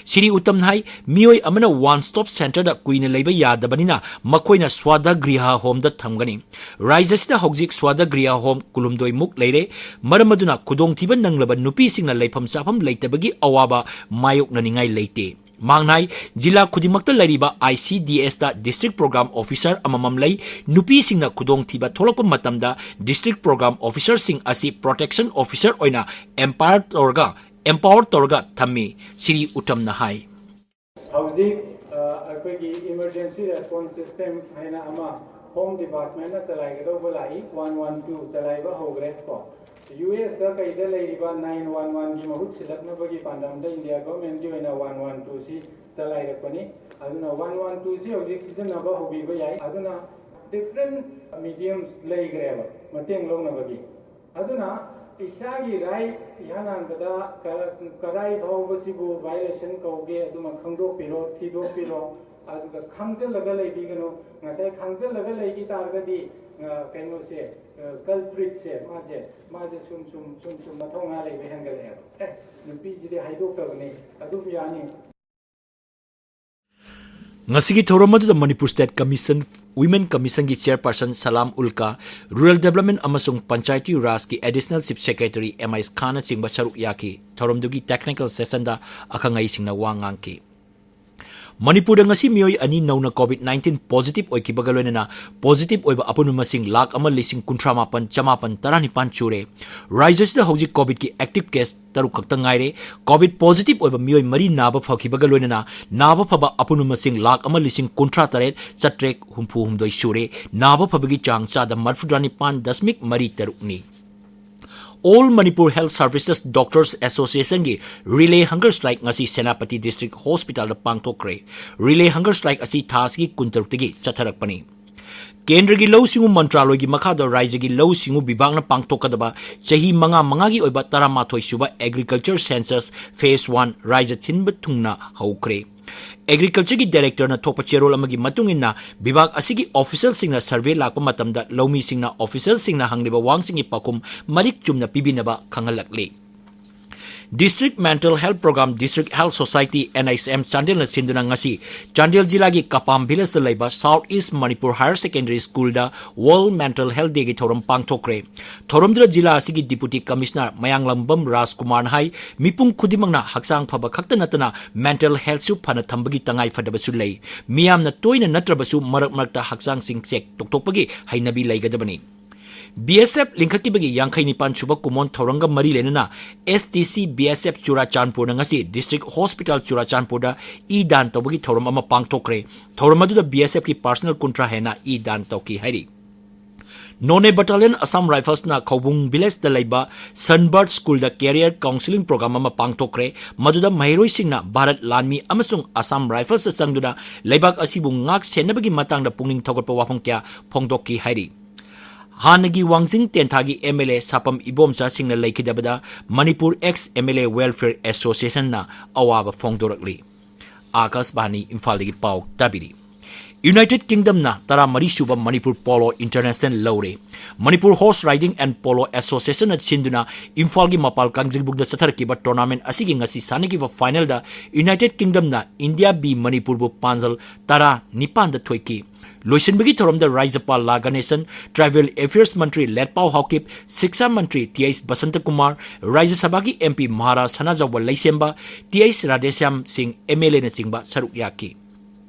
ꯁ꯭ꯔꯤ ꯎꯠꯇꯝꯅ ꯍꯥꯏ, ꯃꯤꯑꯣꯏ ꯑꯃꯅ ꯋꯥꯟ ꯁ꯭ꯇꯣꯞ ꯁꯦꯟꯇꯔꯗ ꯀꯨꯏꯅ ꯂꯩꯕ ꯌꯥꯗꯕꯅꯤꯅ ꯃꯈꯣꯏꯅ ꯁ꯭ꯋꯥꯗꯒ꯭ꯔꯤꯍ ꯍꯣꯝꯗ ꯊꯝꯒꯅꯤ꯫ ꯔꯥꯖ꯭ꯌ ꯑꯁꯤꯗ ꯍꯧꯖꯤꯛ ꯁ꯭ꯋꯥꯗꯒ꯭ꯔꯤꯍ ꯍꯣꯝ ꯀꯨꯟꯍꯨꯝꯗꯣꯏ ꯃꯨꯛ ꯂꯩꯔꯦ꯫ ꯃꯔꯝ ꯑꯗꯨꯅ ꯈꯨꯗꯣꯡꯊꯤꯕ ꯅꯪꯂꯕ ꯅꯨꯄꯤꯁꯤꯡꯅ ꯂꯩꯐꯝ ꯆꯥꯐꯝ ꯂꯩꯇꯕꯒꯤ ꯑꯋꯥꯕ ꯃꯥꯌꯣꯛꯅꯅꯤꯡꯉꯥꯏ ꯂꯩꯇꯦ꯫ ꯃꯍꯥꯛꯅ ꯍꯥꯏ, ꯖꯤꯂꯥ ꯈꯨꯗꯤꯡꯃꯛꯇ ꯂꯩꯔꯤꯕ ꯑꯥꯏ ꯁꯤ ꯗꯤ ꯑꯦꯁꯇ ꯗꯤꯁꯇ꯭ꯔꯤꯛ ꯄ꯭ꯔꯣꯒ꯭ꯔꯥꯝ ꯑꯣꯐꯤꯁꯔ ꯑꯃꯃꯝ ꯂꯩ꯫ ꯅꯨꯄꯤꯁꯤꯡꯅ ꯈꯨꯗꯣꯡꯊꯤꯕ ꯊꯣꯛꯂꯛꯄ ꯃꯇꯝꯗ ꯗꯤꯁꯇ꯭ꯔꯤꯛ ꯄ꯭ꯔꯣꯒ꯭ꯔꯥꯝ ꯑꯣꯐꯤꯁꯔꯁꯤꯡ ꯑꯁꯤ ꯄ꯭ꯔꯣꯇꯦꯛꯁꯟ ꯑꯣꯐꯤꯁꯔ ꯑꯣꯏꯅ ꯑꯦꯝꯄꯥꯋꯔ ꯇꯧꯔꯒ, ꯑꯦꯝꯄꯥꯋꯔ ꯇꯧꯔꯒ ꯊꯝꯃꯤ, ꯁ꯭ꯔꯤ ꯎꯇꯝꯅ ꯍꯥꯏ꯫ ꯍꯧꯖꯤꯛ, ꯑ, ꯑꯩꯈꯣꯏꯒꯤ ꯏꯃꯔꯖꯦꯟꯁꯤ ꯔꯦꯁꯄꯣꯟꯁ ꯁꯤꯁꯇꯦꯝ ꯍꯥꯏꯅ ꯑꯃ ꯍꯣꯝ ꯗꯤꯄꯥꯔꯠꯃꯦꯟꯅ ꯆꯂꯥꯏꯒꯗꯧꯕ ꯂꯥꯛꯏ, ꯋꯥꯟ ꯋꯥꯟ ꯇꯨ ꯆꯂꯥꯏꯕ ꯍꯧꯈ꯭ꯔꯦ ꯀꯣ꯫ ꯌꯨ ꯑꯦꯁꯇ ꯀꯩꯗ ꯂꯩꯔꯤꯕ ꯅꯥꯏꯟ ꯋꯥꯟ ꯋꯥꯟꯒꯤ ꯃꯍꯨꯠ ꯁꯤꯜꯂꯛꯅꯕꯒꯤ ꯄꯥꯟꯗꯝꯗ ꯏꯟꯗꯤꯌꯥ ꯒꯚꯔꯟꯃꯦꯟꯠꯀꯤ ꯑꯣꯏꯅ ꯋꯥꯟ ꯋꯥꯟ ꯇꯨ ꯁꯤ ꯆꯂꯥꯏꯔꯛꯄꯅꯤ꯫ ꯑꯗꯨꯅ ꯋꯥꯟ ꯋꯥꯟ ꯇꯨ ꯁꯤ ꯍꯧꯖꯤꯛ ꯁꯤꯖꯤꯟꯅꯕ ꯍꯧꯕꯤꯕ ꯌꯥꯏ꯫ ꯑꯗꯨꯅ ꯗꯤꯐ꯭ꯔꯦꯟꯠ ꯃꯤꯗꯤꯌꯝꯁ ꯂꯩꯈ꯭ꯔꯦꯕ ꯃꯇꯦꯡ ꯂꯧꯅꯕꯒꯤ꯫ ꯑꯗꯨꯅ ꯏꯁꯥꯒꯤ ꯔꯥꯏꯠ ꯏꯍꯥꯟ ꯍꯥꯟꯕꯗ ꯀ-, ꯀꯔꯥꯏ ꯐꯥꯎꯕꯁꯤꯕꯨ ꯚꯥꯏꯑꯣꯂꯦꯁꯟ ꯀꯧꯒꯦ, ꯑꯗꯨꯃ ꯈꯪꯗꯣꯛꯄꯤꯔꯣ, ꯊꯤꯗꯣꯛꯄꯤꯔꯣ꯫ ꯑꯗꯨꯒ ꯈꯪꯖꯤꯜꯂꯒ ꯂꯩꯕꯤꯒꯅꯨ꯫ ꯉꯁꯥꯏ ꯈꯪꯖꯤꯜꯂꯒ ꯂꯩꯈꯤ ꯇꯥꯔꯒꯗꯤ, ꯑ, ꯀꯩꯅꯣꯁꯦ, ꯑ, ꯀꯜꯄ꯭ꯔꯤꯠꯁꯦ, ꯃꯥꯁꯦ, ꯃꯥꯁꯦ ꯁꯨꯝ, ꯁꯨꯝ, ꯁꯨꯝ, ꯁꯨꯝ ꯃꯊꯧꯅꯥ ꯂꯩꯕ ꯍꯦꯟꯒꯠꯂꯛꯑꯦꯕ꯫ ꯑꯦ, ꯅꯨꯄꯤꯁꯤꯗꯤ ꯍꯥꯏꯗꯣꯛꯇꯕꯅꯤ, ꯑꯗꯨꯝ ꯌꯥꯅꯤ꯫ ꯉꯁꯤꯒꯤ ꯊꯧꯔꯝ ꯑꯗꯨꯗ ꯃꯅꯤꯄꯨꯔ ꯁ꯭ꯇꯦꯠ ꯀꯃꯤꯁꯟ, ꯋꯤꯃꯦꯟ ꯀꯃꯤꯁꯟꯒꯤ ꯆꯦꯌꯔꯄꯔꯁꯟ ꯁꯂꯥꯝ ꯎꯜꯀꯥ, ꯔꯨꯔꯦꯜ ꯗꯦꯕꯂꯞꯃꯦꯟꯠ ꯑꯃꯁꯨꯡ panchayati ꯔꯥꯖꯀꯤ additional chief secretary M ꯑꯥꯏ ꯈꯥꯟꯅꯆꯤꯡꯕ ꯁꯔꯨꯛ ꯌꯥꯈꯤ꯫ ꯊꯧꯔꯝꯗꯨꯒꯤ ꯇꯦꯛꯅꯤꯀꯦꯜ ꯁꯦꯁꯟꯗ ꯑꯈꯪ ꯑꯍꯩꯁꯤꯡꯅ ꯋꯥ ꯉꯥꯡꯈꯤ꯫ ꯃꯅꯤꯄꯨꯔꯗ ꯉꯁꯤ ꯃꯤꯑꯣꯏ ꯑꯅꯤ ꯅꯧꯅ ꯀꯣꯚꯤꯗ ꯅꯥꯏꯟꯇꯤꯟ ꯄꯣꯖꯤꯇꯤꯚ ꯑꯣꯏꯈꯤꯕꯒ ꯂꯣꯏꯅꯅ ꯄꯣꯖꯤꯇꯤꯚ ꯑꯣꯏꯕ ꯑꯄꯨꯟꯕ ꯃꯁꯤꯡ ꯂꯥꯈ ꯑꯃ ꯂꯤꯁꯤꯡ ꯀꯨꯟꯊ꯭ꯔꯥ ꯃꯥꯄꯟ ꯆꯃꯥꯄꯟ ꯇꯔꯥꯅꯤꯄꯥꯟ ꯁꯨꯔꯦ꯫ ꯔꯥꯖ꯭ꯌ ꯑꯁꯤꯗ ꯍꯧꯖꯤꯛ ꯀꯣꯚꯤꯗꯀꯤ ꯑꯦꯛꯇꯤꯚ ꯀꯦꯁ ꯇꯔꯨꯛ ꯈꯛꯇ ꯉꯥꯏꯔꯦ꯫ ꯀꯣꯚꯤꯗ ꯄꯣꯖꯤꯇꯤꯚ ꯑꯣꯏꯕ ꯃꯤꯑꯣꯏ ꯃꯔꯤ ꯅꯥꯕ ꯐꯈꯤꯕꯒ ꯂꯣꯏꯅꯅ ꯅꯥꯕ ꯐꯕ ꯑꯄꯨꯟꯕ ꯃꯁꯤꯡ ꯂꯥꯈ ꯑꯃ ꯂꯤꯁꯤꯡ ꯀꯨꯟꯊ꯭ꯔꯥ ꯇꯔꯦꯠ ꯆꯥꯇ꯭ꯔꯦꯠ ꯍꯨꯝꯐꯨ ꯍꯨꯝꯗꯣꯏ ꯁꯨꯔꯦ꯫ ꯅꯥꯕ ꯐꯕꯒꯤ ꯆꯥꯡ ꯆꯥꯗ ꯃꯔꯤꯐꯨꯇꯔꯥ ꯅꯤꯄꯥꯟ ꯗꯁꯃꯤꯛ ꯃꯔꯤ ꯇꯔꯨꯛꯅꯤ꯫ All Manipur Health Services Doctors Associationꯒꯤ ꯔꯤꯂꯦ ꯍꯪꯒꯔ ꯁ꯭ꯇ꯭ꯔꯥꯏꯛ ꯉꯁꯤ ꯁꯦꯅꯥꯄꯇꯤ ꯗꯤꯁꯇ꯭ꯔꯤꯛ ꯍꯣꯁꯄꯤꯇꯥꯜꯗ ꯄꯥꯡꯊꯣꯛꯈ꯭ꯔꯦ꯫ ꯔꯤꯂꯦ ꯍꯪꯒꯔ ꯁ꯭ꯇ꯭ꯔꯥꯏꯛ ꯑꯁꯤ ꯊꯥ ꯑꯁꯤꯒꯤ ꯀꯨꯟꯇꯔꯨꯛꯇꯒꯤ ꯆꯠꯊꯔꯛꯄꯅꯤ꯫ ꯀꯦꯟꯗ꯭ꯔꯒꯤ ꯂꯧꯎ ꯁꯤꯡꯎ ꯃꯟꯇ꯭ꯔꯥꯂꯣꯏꯒꯤ ꯃꯈꯥꯗ ꯔꯥꯖ꯭ꯌꯒꯤ ꯂꯧꯎ ꯁꯤꯡꯎ ꯕꯤꯚꯥꯒꯅ ꯄꯥꯡꯊꯣꯛꯀꯗꯕ ꯆꯍꯤ ꯃꯉꯥ ꯃꯉꯥꯒꯤ ꯑꯣꯏꯕ ꯇꯔꯥꯃꯥꯊꯣꯏ ꯁꯨꯕ Agriculture Census Phase One ꯔꯥꯖ꯭ꯌ ꯊꯤꯟꯕ ꯊꯨꯡꯅ ꯍꯧꯈ꯭ꯔꯦ꯫ ꯑꯦꯒ꯭ꯔꯤꯀꯜꯆꯔꯒꯤ ꯗꯥꯏꯔꯦꯛꯇꯔꯅ ꯊꯣꯛꯄ ꯆꯦꯔꯣꯜ ꯑꯃꯒꯤ ꯃꯇꯨꯡ ꯏꯟꯅ, ꯕꯤꯚꯥꯒ ꯑꯁꯤꯒꯤ ꯑꯣꯐꯤꯁꯤꯌꯦꯜꯁꯤꯡꯅ ꯁꯔꯚꯦ ꯂꯥꯛꯄ ꯃꯇꯝꯗ ꯂꯧꯃꯤꯁꯤꯡꯅ ꯑꯣꯐꯤꯁꯤꯌꯦꯜꯁꯤꯡꯅ ꯍꯪꯂꯤꯕ ꯋꯥꯍꯪꯁꯤꯡꯒꯤ ꯄꯥꯎꯈꯨꯝ ꯃꯔꯤꯛ ꯆꯨꯝꯅ ꯄꯤꯕꯤꯅꯕ ꯈꯪꯍꯜꯂꯛꯂꯤ꯫ District Mental Health Program, District Health Society, N H M ꯆꯥꯟꯗꯦꯜꯅ ꯁꯤꯟꯗꯨꯅ ꯉꯁꯤ ꯆꯥꯟꯗꯦꯜ ꯖꯤꯂꯥꯒꯤ ꯀꯄꯥꯝ ꯚꯤꯂꯦꯖꯇ ꯂꯩꯕ South East Manipur Higher Secondary Schoolꯗ World Mental Health Dayꯒꯤ ꯊꯧꯔꯝ ꯄꯥꯡꯊꯣꯛꯈ꯭ꯔꯦ꯫ ꯊꯧꯔꯝꯗꯨꯗ ꯖꯤꯂꯥ ꯑꯁꯤꯒꯤ Deputy Commissioner ꯃꯌꯥꯡꯂꯝꯕꯝ ꯔꯥꯖꯀꯨꯃꯥꯔꯅ ꯍꯥꯏ, ꯃꯤꯄꯨꯝ ꯈꯨꯗꯤꯡꯃꯛꯅ ꯍꯛꯆꯥꯡ ꯐꯕ ꯈꯛꯇ ꯅꯠꯇꯅ mental healthꯁꯨ ꯐꯅ ꯊꯝꯕꯒꯤ ꯇꯉꯥꯏꯐꯗꯕꯁꯨ ꯂꯩ꯫ ꯃꯤꯌꯥꯝꯅ ꯇꯣꯏꯅ ꯅꯠꯇ꯭ꯔꯕꯁꯨ ꯃꯔꯛ ꯃꯔꯛꯇ ꯍꯛꯆꯥꯡꯁꯤꯡ check ꯇꯧꯊꯣꯛꯄꯒꯤ ꯍꯩꯅꯕꯤ ꯂꯩꯒꯗꯕꯅꯤ꯫ B S F ꯂꯤꯡꯈꯠꯈꯤꯕꯒꯤ ꯌꯥꯡꯈꯩ ꯅꯤꯄꯥꯟ ꯁꯨꯕ ꯀꯨꯝꯑꯣꯟ ꯊꯧꯔꯝꯒ ꯃꯔꯤ ꯂꯩꯅꯅ S T C B S F ꯆꯨꯔꯥꯆꯥꯟꯄꯨꯔꯅ ꯉꯁꯤ District Hospital ꯆꯨꯔꯥꯆꯥꯟꯄꯨꯔꯗ ꯏ ꯗꯥꯟ ꯇꯧꯕꯒꯤ ꯊꯧꯔꯝ ꯑꯃ ꯄꯥꯡꯊꯣꯛꯈ꯭ꯔꯦ꯫ ꯊꯧꯔꯝ ꯑꯗꯨꯗ B S Fꯀꯤ personnel ꯀꯨꯟꯊ꯭ꯔꯥ ꯍꯦꯟꯅ ꯏ ꯗꯥꯟ ꯇꯧꯈꯤ ꯍꯥꯏꯔꯤ꯫ Noney Battalion Assam Riflesꯅ ꯈꯧꯕꯨꯡ ꯚꯤꯂꯦꯖꯇ ꯂꯩꯕ Sunbird Schoolꯗ career counselling program ꯑꯃ ꯄꯥꯡꯊꯣꯛꯈ꯭ꯔꯦ꯫ ꯃꯗꯨꯗ ꯃꯍꯩꯔꯣꯏꯁꯤꯡꯅ ꯚꯥꯔꯠ ꯂꯥꯟꯃꯤ ꯑꯃꯁꯨꯡ Assam Riflesꯇ ꯆꯪꯗꯨꯅ ꯂꯩꯕꯥꯛ ꯑꯁꯤꯕꯨ ꯉꯥꯛ ꯁꯦꯟꯅꯕꯒꯤ ꯃꯇꯥꯡꯗ ꯄꯨꯛꯅꯤꯡ ꯊꯧꯒꯠꯄ ꯋꯥꯐꯝ ꯀꯌꯥ ꯐꯣꯡꯗꯣꯛꯈꯤ ꯍꯥꯏꯔꯤ꯫ ꯍꯥꯟꯅꯒꯤ ꯋꯥꯡꯖꯤꯡ ꯇꯦꯟꯊꯥꯒꯤ M L A ꯁꯥꯄꯝ ꯏꯕꯣꯝꯆꯥꯁꯤꯡꯅ ꯂꯩꯈꯤꯗꯕꯗ Manipur Ex M L A Welfare Associationꯅ ꯑꯋꯥꯕ ꯐꯣꯡꯗꯣꯔꯛꯂꯤ꯫ ꯑꯥꯀꯥꯁꯕꯥꯅꯤ ꯏꯝꯐꯥꯜꯗꯒꯤ ꯄꯥꯎ ꯇꯥꯕꯤꯔꯤ꯫ United Kingdomꯅ ꯇꯔꯥꯃꯔꯤ ꯁꯨꯕ ꯃꯅꯤꯄꯨꯔ Polo International ꯂꯧꯔꯦ꯫ Manipur Horse Riding and Polo Associationꯅ ꯁꯤꯟꯗꯨꯅ ꯏꯝꯐꯥꯜꯒꯤ ꯃꯄꯥꯜ ꯀꯥꯡꯖꯩꯕꯨꯡꯗ ꯆꯠꯊꯔꯛꯈꯤꯕ tournament ꯑꯁꯤꯒꯤ ꯉꯁꯤ ꯁꯥꯟꯅꯈꯤꯕ finalꯗ United Kingdomꯅ India B ꯃꯅꯤꯄꯨꯔꯕꯨ ꯄꯥꯟꯖꯜ ꯇꯔꯥ ꯅꯤꯄꯥꯟꯗ ꯊꯣꯏꯈꯤ꯫ ꯂꯣꯏꯁꯤꯟꯕꯒꯤ ꯊꯧꯔꯝꯗ ꯔꯥꯖ꯭ꯌꯄꯥꯜ ꯂꯥ ꯒꯅꯦꯁꯟ, Tribal Affairs ꯃꯟꯇ꯭ꯔꯤ ꯂꯦꯠꯄꯥꯎ ꯍꯥꯎꯀꯤꯞ, ꯁꯤꯛꯁꯥ ꯃꯟꯇ꯭ꯔꯤ ꯇꯤ ꯑꯩꯆ ꯕꯁꯟꯇꯀꯨꯃꯥꯔ, ꯔꯥꯖ꯭ꯌ ꯁꯚꯥꯒꯤ M P Maharaj Sanajaoba Leishemba, T H Radheshyam Singh M L Aꯅꯆꯤꯡꯕ ꯁꯔꯨꯛ ꯌꯥꯈꯤ꯫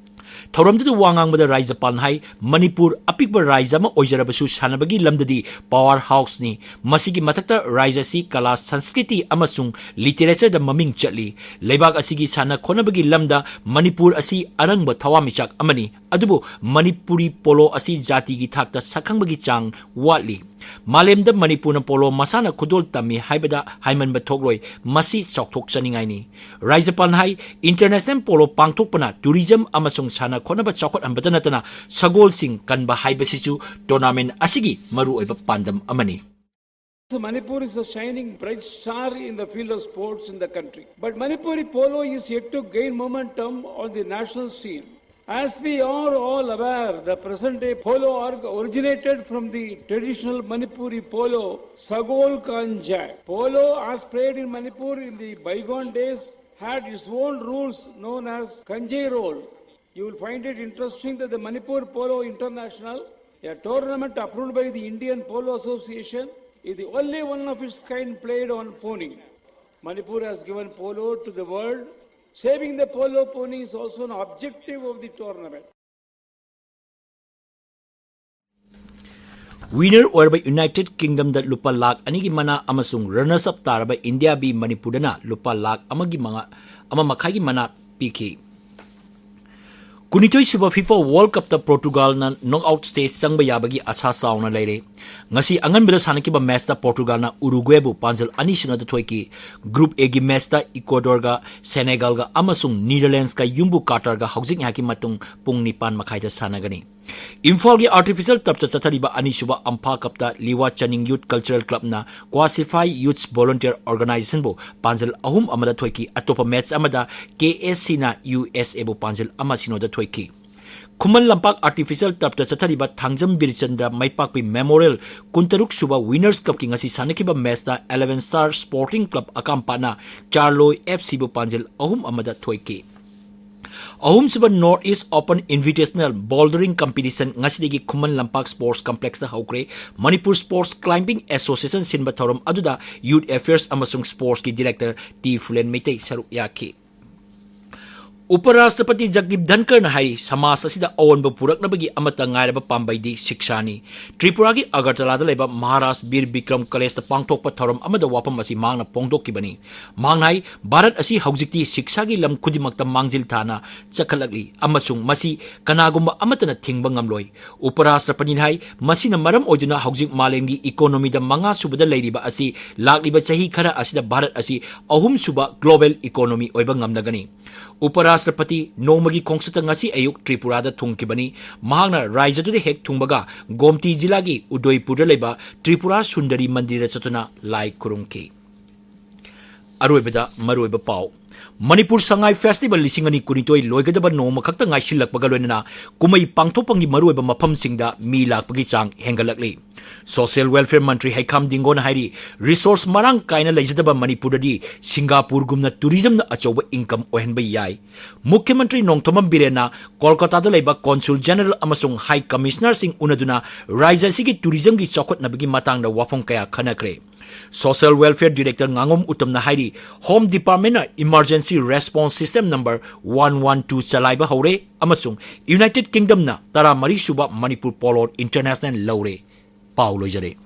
ꯊꯧꯔꯝꯗꯨꯗ ꯋꯥ ꯉꯥꯡꯕꯗ ꯔꯥꯖ꯭ꯌꯄꯥꯜꯅ ꯍꯥꯏ, ꯃꯅꯤꯄꯨꯔ ꯑꯄꯤꯛꯄ ꯔꯥꯖ꯭ꯌ ꯑꯃ ꯑꯣꯏꯖꯔꯕꯁꯨ ꯁꯥꯟꯅꯕꯒꯤ ꯂꯝꯗꯗꯤ power houseꯅꯤ꯫ ꯃꯁꯤꯒꯤ ꯃꯊꯛꯇ ꯔꯥꯖ꯭ꯌ ꯑꯁꯤ ꯀꯂꯥ, ꯁꯪꯁꯀ꯭ꯔꯤꯇꯤ ꯑꯃꯁꯨꯡ literatureꯗ ꯃꯃꯤꯡ ꯆꯠꯂꯤ꯫ ꯂꯩꯕꯥꯛ ꯑꯁꯤꯒꯤ ꯁꯥꯟꯅ ꯈꯣꯠꯅꯕꯒꯤ ꯂꯝꯗ ꯃꯅꯤꯄꯨꯔ ꯑꯁꯤ ꯑꯔꯪꯕ ꯊꯋꯥꯟꯃꯤꯆꯥꯛ ꯑꯃꯅꯤ꯫ ꯑꯗꯨꯕꯨ ꯃꯅꯤꯄꯨꯔꯤ polo ꯑꯁꯤ ꯖꯥꯇꯤꯒꯤ ꯊꯥꯛꯇ ꯁꯛꯈꯪꯕꯒꯤ ꯆꯥꯡ ꯋꯥꯠꯂꯤ꯫ ꯃꯥꯂꯦꯝꯗ ꯃꯅꯤꯄꯨꯔꯅ polo ꯃꯁꯥꯟꯅ ꯈꯨꯗꯣꯜ ꯇꯝꯃꯤ ꯍꯥꯏꯕꯗ ꯍꯥꯏꯃꯟꯕ ꯊꯣꯛꯂꯣꯏ꯫ ꯃꯁꯤ ꯆꯥꯎꯊꯣꯛꯆꯅꯤꯡꯉꯥꯏꯅꯤ꯫ ꯔꯥꯖ꯭ꯌꯄꯥꯜꯅ ꯍꯥꯏ, international polo ꯄꯥꯡꯊꯣꯛꯄꯅ tourism ꯑꯃꯁꯨꯡ ꯁꯥꯟꯅ ꯈꯣꯠꯅꯕ ꯆꯥꯎꯈꯠꯍꯟꯕꯇ ꯅꯠꯇꯅ ꯁꯒꯣꯜꯁꯤꯡ ꯀꯟꯕ ꯍꯥꯏꯕꯁꯤꯁꯨ tournament ꯑꯁꯤꯒꯤ ꯃꯔꯨꯑꯣꯏꯕ ꯄꯥꯟꯗꯝ ꯑꯃꯅꯤ꯫ Manipur is a shining bright star in the field of sports in the country. But Manipuri polo is yet to gain momentum on the national scene. As we are all aware, the present day polo org originated from the traditional Manipuri polo, Sagol Kanjai. Polo, as played in Manipur in the bygone days, had its own rules known as Kanjai role. You will find it interesting that the Manipur Polo International, a tournament approved by the Indian Polo Association, is the only one of its kind played on pony. Manipur has given polo to the world. Saving the polo pony is also an objective of the tournament. Winner ꯑꯣꯏꯔꯕ United ꯀꯤꯡꯗꯝꯗ ꯂꯨꯄꯥ ꯂꯥꯈ ꯑꯅꯤꯒꯤ ꯃꯅꯥ ꯑꯃꯁꯨꯡ runners up ꯇꯥꯔꯕ India B ꯃꯅꯤꯄꯨꯔꯗꯅ ꯂꯨꯄꯥ ꯂꯥꯈ ꯑꯃꯒꯤ ꯃꯉꯥ ꯑꯃ ꯃꯈꯥꯏꯒꯤ ꯃꯅꯥ ꯄꯤꯈꯤ꯫ ꯀꯨꯟꯅꯤꯊꯣꯏ ꯁꯨꯕ ꯐꯤꯐꯥ ꯋꯥꯔꯜꯗ ꯀꯞꯇ ꯄꯣꯔꯇꯨꯒꯥꯜꯅ ꯅꯣꯛ ꯑꯥꯎꯠ ꯁ꯭ꯇꯦꯖ ꯆꯪꯕ ꯌꯥꯕꯒꯤ ꯑꯁꯥ ꯆꯥꯎꯅ ꯂꯩꯔꯦ꯫ ꯉꯁꯤ ꯑꯉꯟꯕꯗ ꯁꯥꯟꯅꯈꯤꯕ ꯃꯦꯆꯇ ꯄꯣꯔꯇꯨꯒꯥꯜꯅ ꯎꯔꯨꯒ꯭ꯋꯦꯕꯨ ꯄꯥꯟꯖꯜ ꯑꯅꯤ ꯁꯨꯅꯗ ꯊꯣꯏꯈꯤ꯫ ꯒ꯭ꯔꯨꯞ ꯑꯦꯒꯤ ꯃꯦꯆꯇ ꯏꯀ꯭ꯋꯥꯗꯣꯔꯒ ꯁꯦꯅꯦꯒꯜꯒ ꯑꯃꯁꯨꯡ ꯅꯤꯗꯔꯂꯦꯟꯁꯀ ꯌꯨꯝꯕꯨ ꯀꯥꯇꯔꯒ ꯍꯧꯖꯤꯛ ꯉꯥꯏꯍꯥꯛꯀꯤ ꯃꯇꯨꯡ ꯄꯨꯡ ꯅꯤꯄꯥꯟ ꯃꯈꯥꯏꯗ ꯁꯥꯟꯅꯒꯅꯤ꯫ ꯏꯝꯐꯥꯜꯒꯤ ꯑꯥꯔꯇꯤꯐꯤꯁꯤꯌꯦꯜ ꯇꯔꯞꯇ ꯆꯠꯊꯔꯤꯕ ꯑꯅꯤꯁꯨꯕ ꯑꯝꯐꯥ ꯀꯞꯇ ꯂꯤꯋꯥ ꯆꯅꯤꯡ ꯌꯨꯠ ꯀꯜꯆꯔꯦꯜ ꯀ꯭ꯂꯕꯅ ꯀ꯭ꯋꯥꯁꯤꯐꯥꯏ ꯌꯨꯠꯁ ꯚꯣꯂꯨꯟꯇꯤꯌꯔ ꯑꯣꯔꯒꯅꯥꯏꯖꯦꯁꯟꯕꯨ ꯄꯥꯟꯖꯜ ꯑꯍꯨꯝ ꯑꯃꯗ ꯊꯣꯏꯈꯤ꯫ ꯑꯇꯣꯞꯄ ꯃꯦꯆ ꯑꯃꯗ ꯀꯦ ꯑꯦꯁ ꯁꯤꯅ ꯌꯨ ꯑꯦꯁ ꯑꯦꯕꯨ ꯄꯥꯟꯖꯜ ꯑꯃ ꯁꯤꯅꯣꯗ ꯊꯣꯏꯈꯤ꯫ ꯈꯨꯃꯟ ꯂꯝꯄꯥꯛ ꯑꯥꯔꯇꯤꯐꯤꯁꯤꯌꯦꯜ ꯇꯔꯞꯇ ꯆꯠꯊꯔꯤꯕ ꯊꯥꯡꯖꯝ ꯕꯤꯔꯆꯟꯗ꯭ꯔ ꯃꯩꯄꯥꯛꯄꯤ ꯃꯦꯃꯣꯔꯤꯌꯦꯜ ꯀꯨꯟꯇꯔꯨꯛ ꯁꯨꯕ ꯋꯤꯅꯔꯁ ꯀꯞꯀꯤ ꯉꯁꯤ ꯁꯥꯟꯅꯈꯤꯕ ꯃꯦꯆꯇ ꯑꯦꯂꯦꯚꯦꯟ ꯁ꯭ꯇꯥꯔ ꯁ꯭ꯄꯣꯔꯇꯤꯡ ꯀ꯭ꯂꯕ ꯑꯀꯥꯝꯄꯥꯠꯅ ꯆꯥꯔꯂꯣꯏ ꯑꯦꯐ ꯁꯤꯕꯨ ꯄꯥꯟꯖꯜ ꯑꯍꯨꯝ ꯑꯃꯗ ꯊꯣꯏꯈꯤ꯫ ꯑꯍꯨꯝꯁꯨꯕ north east open invitational bouldering competition ꯉꯁꯤꯗꯒꯤ ꯈꯨꯃꯟ ꯂꯝꯄꯥꯛ ꯁ꯭ꯄꯣꯔꯠꯁ ꯀꯝꯄ꯭ꯂꯦꯛꯁꯇ ꯍꯧꯈ꯭ꯔꯦ꯫ ꯃꯅꯤꯄꯨꯔ ꯁ꯭ꯄꯣꯔꯠꯁ ꯀ꯭ꯂꯥꯏꯝꯕꯤꯡ ꯑꯦꯁꯣꯁꯤꯌꯦꯁꯟ ꯁꯤꯟꯕ ꯊꯧꯔꯝ ꯑꯗꯨꯗ ꯌꯨꯠ ꯑꯦꯐꯤꯌꯔꯁ ꯑꯃꯁꯨꯡ ꯁ꯭ꯄꯣꯔꯠꯁꯀꯤ ꯗꯤꯔꯦꯛꯇꯔ ꯇꯤ ꯐꯨꯂꯦꯟ ꯃꯩꯇꯩ ꯁꯔꯨꯛ ꯌꯥꯈꯤ꯫ ꯎꯄꯔꯥꯁꯇ꯭ꯔꯄꯇꯤ ꯖꯒꯗꯤꯞ ꯙꯟꯀꯔꯅ ꯍꯥꯏꯔꯤ, ꯁꯃꯥꯖ ꯑꯁꯤꯗ ꯑꯑꯣꯟꯕ ꯄꯨꯔꯛꯅꯕꯒꯤ ꯑꯃꯠꯇ ꯉꯥꯏꯔꯕ ꯄꯥꯝꯕꯩꯗꯤ ꯁꯤꯛꯁꯥꯅꯤ꯫ ꯇ꯭ꯔꯤꯄꯨꯔꯥꯒꯤ ꯑꯒꯔꯇꯂꯥꯗ ꯂꯩꯕ ꯃꯍꯥꯔꯥꯖ ꯕꯤꯔ ꯕꯤꯀ꯭ꯔꯝ ꯀꯣꯂꯦꯖꯇ ꯄꯥꯡꯊꯣꯛꯄ ꯊꯧꯔꯝ ꯑꯃꯗ ꯋꯥꯐꯝ ꯑꯁꯤ ꯃꯍꯥꯛꯅ ꯐꯣꯡꯗꯣꯛꯈꯤꯕꯅꯤ꯫ ꯃꯍꯥꯛꯅ ꯍꯥꯏ, ꯚꯥꯔꯠ ꯑꯁꯤ ꯍꯧꯖꯤꯛꯇꯤ ꯁꯤꯛꯁꯥꯒꯤ ꯂꯝ ꯈꯨꯗꯤꯡꯃꯛꯇ ꯃꯥꯡꯖꯤꯜ ꯊꯥꯅ ꯆꯈꯠꯂꯛꯂꯤ ꯑꯃꯁꯨꯡ ꯃꯁꯤ ꯀꯅꯥꯒꯨꯝꯕ ꯑꯃꯠꯇꯅ ꯊꯤꯡꯕ ꯉꯝꯂꯣꯏ꯫ ꯎꯄꯔꯥꯁꯇ꯭ꯔꯄꯇꯤꯅ ꯍꯥꯏ, ꯃꯁꯤꯅ ꯃꯔꯝ ꯑꯣꯏꯗꯨꯅ ꯍꯧꯖꯤꯛ ꯃꯥꯂꯦꯝꯒꯤ ꯏꯀꯣꯅꯣꯃꯤꯗ ꯃꯉꯥ ꯁꯨꯕꯗ ꯂꯩꯔꯤꯕ ꯑꯁꯤ ꯂꯥꯛꯂꯤꯕ ꯆꯍꯤ ꯈꯔ ꯑꯁꯤꯗ ꯚꯥꯔꯠ ꯑꯁꯤ ꯑꯍꯨꯝꯁꯨꯕ ꯒ꯭ꯂꯣꯕꯦꯜ ꯏꯀꯣꯅꯣꯃꯤ ꯑꯣꯏꯕ ꯉꯝꯂꯒꯅꯤ꯫ ꯎꯄꯔꯥꯁꯇ꯭ꯔꯄꯇꯤ ꯅꯣꯡꯃꯒꯤ ꯈꯣꯡꯆꯠꯇ ꯉꯁꯤ ꯑꯌꯨꯛ ꯇ꯭ꯔꯤꯄꯨꯔꯥꯗ ꯊꯨꯡꯈꯤꯕꯅꯤ꯫ ꯃꯍꯥꯛꯅ ꯔꯥꯏꯖ꯭ꯌꯗꯨꯗ ꯍꯦꯛ ꯊꯨꯡꯕꯒ ꯒꯣꯝꯇꯤ ꯖꯤꯂꯥꯒꯤ ꯎꯗꯣꯏꯄꯨꯔꯗ ꯂꯩꯕ ꯇ꯭ꯔꯤꯄꯨꯔꯥ ꯁꯨꯟꯗꯔꯤ ꯃꯟꯗꯤꯔꯗ ꯆꯠꯇꯨꯅ ꯂꯥꯏ ꯈꯨꯔꯨꯝꯈꯤ꯫ ꯑꯔꯣꯏꯕꯗ ꯃꯔꯨꯑꯣꯏꯕ ꯄꯥꯎ꯫ ꯃꯅꯤꯄꯨꯔ ꯁꯉꯥꯏ ꯐꯦꯁꯇꯤꯚꯦꯜ ꯂꯤꯁꯤꯡ ꯑꯅꯤ ꯀꯨꯟꯅꯤꯊꯣꯏ ꯂꯣꯏꯒꯗꯕ ꯅꯣꯡꯃ ꯈꯛꯇ ꯉꯥꯏꯁꯤꯜꯂꯛꯄꯒ ꯂꯣꯏꯅꯅ ꯀꯨꯝꯍꯩ ꯄꯥꯡꯊꯣꯛꯐꯝꯒꯤ ꯃꯔꯨꯑꯣꯏꯕ ꯃꯐꯝꯁꯤꯡꯗ ꯃꯤ ꯂꯥꯛꯄꯒꯤ ꯆꯥꯡ ꯍꯦꯟꯒꯠꯂꯛꯂꯤ꯫ ꯁꯣꯁꯤꯌꯦꯜ ꯋꯦꯜꯐꯤꯌꯔ ꯃꯟꯇ꯭ꯔꯤ ꯍꯩꯈꯥꯝ ꯗꯤꯡꯒꯣꯅ ꯍꯥꯏꯔꯤ, ꯔꯤꯁꯣꯔꯁ ꯃꯔꯥꯡ ꯀꯥꯏꯅ ꯂꯩꯖꯗꯕ ꯃꯅꯤꯄꯨꯔꯗꯗꯤ ꯁꯤꯡꯒꯥꯄꯨꯔꯒꯨꯝꯅ ꯇꯨꯔꯤꯖꯝꯅ ꯑꯆꯧꯕ ꯏꯟꯀꯝ ꯑꯣꯏꯍꯟꯕ ꯌꯥꯏ꯫ ꯃꯨꯈ꯭ꯌ ꯃꯟꯇ꯭ꯔꯤ ꯅꯣꯡꯊꯣꯝꯕꯝ ꯕꯤꯔꯦꯟꯅ ꯀꯣꯜꯀꯇꯥꯗ ꯂꯩꯕ ꯀꯣꯟꯁꯨꯜ ꯖꯦꯅꯔꯦꯜ ꯑꯃꯁꯨꯡ ꯍꯥꯏ ꯀꯃꯤꯁꯅꯔꯁꯤꯡ ꯎꯅꯗꯨꯅ ꯔꯥꯖ꯭ꯌ ꯑꯁꯤꯒꯤ ꯇꯨꯔꯤꯖꯝꯒꯤ ꯆꯥꯎꯈꯠꯅꯕꯒꯤ ꯃꯇꯥꯡꯗ ꯋꯥꯐꯝ ꯀꯌꯥ ꯈꯟꯅꯈ꯭ꯔꯦ꯫ ꯁꯣꯁꯤꯌꯦꯜ ꯋꯦꯜꯐꯤꯌꯔ ꯗꯤꯔꯦꯛꯇꯔ ꯉꯥꯉꯣꯝ ꯎꯇꯝꯅ ꯍꯥꯏꯔꯤ, ꯍꯣꯝ ꯗꯤꯄꯥꯔꯠꯃꯦꯟꯅ emergency response system number one one two ꯆꯂꯥꯏꯕ ꯍꯧꯔꯦ ꯑꯃꯁꯨꯡ ꯌꯨꯅꯥꯏꯇꯦꯗ ꯀꯤꯡꯗꯝꯅ ꯇꯔꯥꯃꯔꯤ ꯁꯨꯕ ꯃꯅꯤꯄꯨꯔ ꯄꯣꯂꯣꯟ ꯏꯟꯇꯔꯅꯦꯁꯅꯦꯜ ꯂꯧꯔꯦ꯫ ꯄꯥꯎ ꯂꯣꯏꯖꯔꯦ꯫